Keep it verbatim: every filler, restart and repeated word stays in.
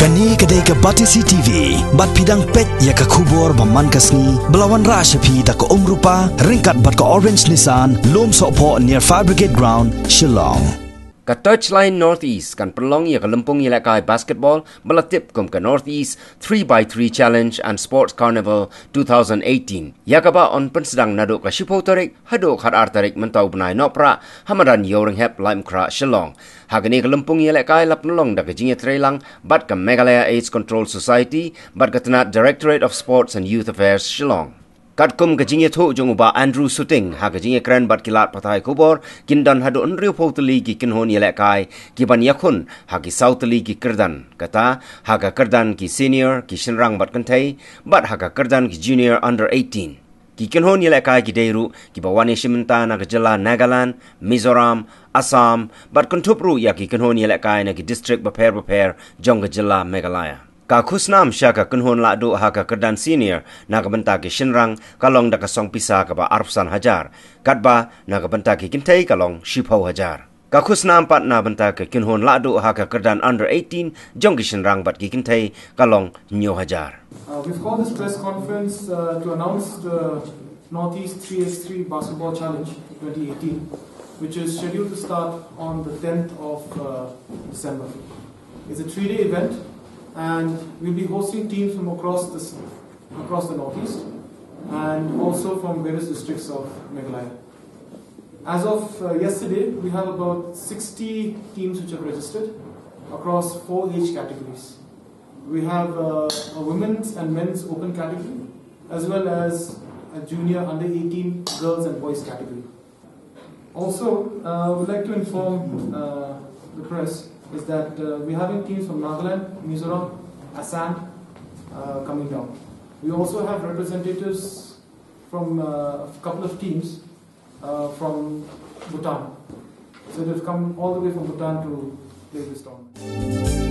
Kane ka dei ka Batesi T V, bad phi dang peit ïa ka khubor ba man ka sngi, ba la wanrah sha phi da ka Umrupa, ryngkat bad ka Orange Nissan, Lum Sohphoh near Fire Brigade Ground, Shillong. Ka Touchline Northeast kan pynlong ïa ka lympung ïalehkai basketball ba la tip kum ka Northeast three by three Challenge and Sports Carnival two thousand eighteen, ïa kaba yn pynsdang naduh ka shiphew tarik haduh ka khatar tarik mynta u bnai Nohprah, ha madan Ïewrynghep, Laitumkhrah, Shillong. Ha kane ka lympung ïalehkai la pynlong da ka jingïatreilang bad ka Meghalaya AIDS Control Society bad ka tnad Directorate of Sports and Youth Affairs, Shillong. Katkum ka jingïathuh jong u Bah Andrew Suting, ha ka jingïakren bad ki lad pathai khubor, kin don haduh hynriewphew tylli ki kynhun ïalehkai ki ban ïakhun ha ki saw tylli ki kyrdan, kata ha ka kyrdan ki senior, ki shynrang bad kynthei, bad ha ka kyrdan ki junior under eighteen. Ki kynhun ïalehkai ki dei ruh kiba wan ïashim bynta na ka jylla Nagaland, Mizoram, Assam, bad kynthup ruh ïa ki kynhun ïalehkai na ki district bapher bapher jong ka jylla Meghalaya. Ka khusnam sha ka kynhun lahduh ha ka kyrdan senior na ka bynta ki shynrang ka long da ka song pisa kaba arphew san hajar, katba na ka bynta ki kynthei ka long shiphew hajar. Ka khusnam pat na bynta ka kynhun lahduh ha ka kyrdan under eighteen jong ki shynrang bad ki kynthei ka long hynñiew hajar. Uh, we've called this press conference uh, to announce the Northeast three x three Basketball Challenge twenty eighteen, which is scheduled to start on the tenth of uh, December. It's a three-day event, and we'll be hosting teams from across the s- across the Northeast, and also from various districts of Meghalaya. As of uh, yesterday, we have about sixty teams which have registered across four age categories. We have uh, a women's and men's open category, as well as a junior under eighteen girls and boys category. Also, uh, I would like to inform uh, the press is that uh, we're having teams from Nagaland, Mizoram, Assam uh, coming down. We also have representatives from uh, a couple of teams uh, from Bhutan. So they've come all the way from Bhutan to play this tournament.